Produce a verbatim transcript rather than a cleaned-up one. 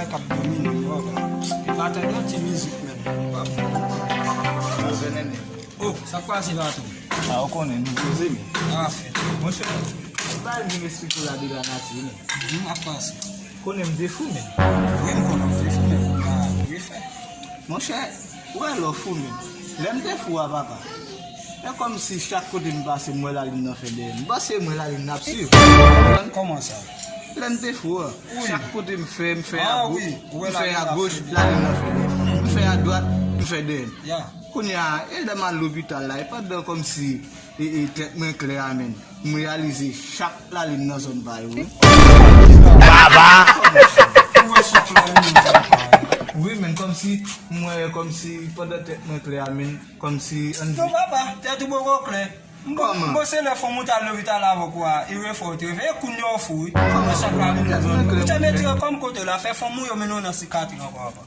Kap domine, bro. Li pa tande yon ti mizik, menm. Oh, sa k pase, patwon? A, ou konnen, nou poze, men. Afè. Monchè, m pa vin eksplike w la de la nati, men. Di m, ap pase. Konnen m te fou, men. Wi, m konnen w te fou, men. Ah, wi, frè. Monchè, ou wè lè w fou, men. Lè m te fou a, papa. E kòmsi chak kote m pase, m wè lalin nan fè dèyè m. M panse m wè lalin nan ap swiv. Kòman sa? Lè m te fou a, chak kote m fè, m fè a goch, m fè a goch, lalin nan fè dèyè m. M fè a dwat, m fè dèyè m. Kounye a, e lè m al lopital la, e pandan kòmsi e, e tèt mwen klè a, menm. M reyalize chak lalin nan zòn pa yo, wi. Baba! Ou wè chak lalin nan zòn pa yo? Wi, men kòmsi, m wè kòmsi pandan tèt mwen klè a, men kòmsi, ann di. Non, papa, tèt ou poko klè. M panse lè fanm ou t al lopital avèk ou a, e refè ou te refè. E kounye a ou fou, wi. Nan chak lalin nan zòn. Ou te mete yo kòm kote la, fè fanm ou yo mennen w nan sikatri ankò, papa.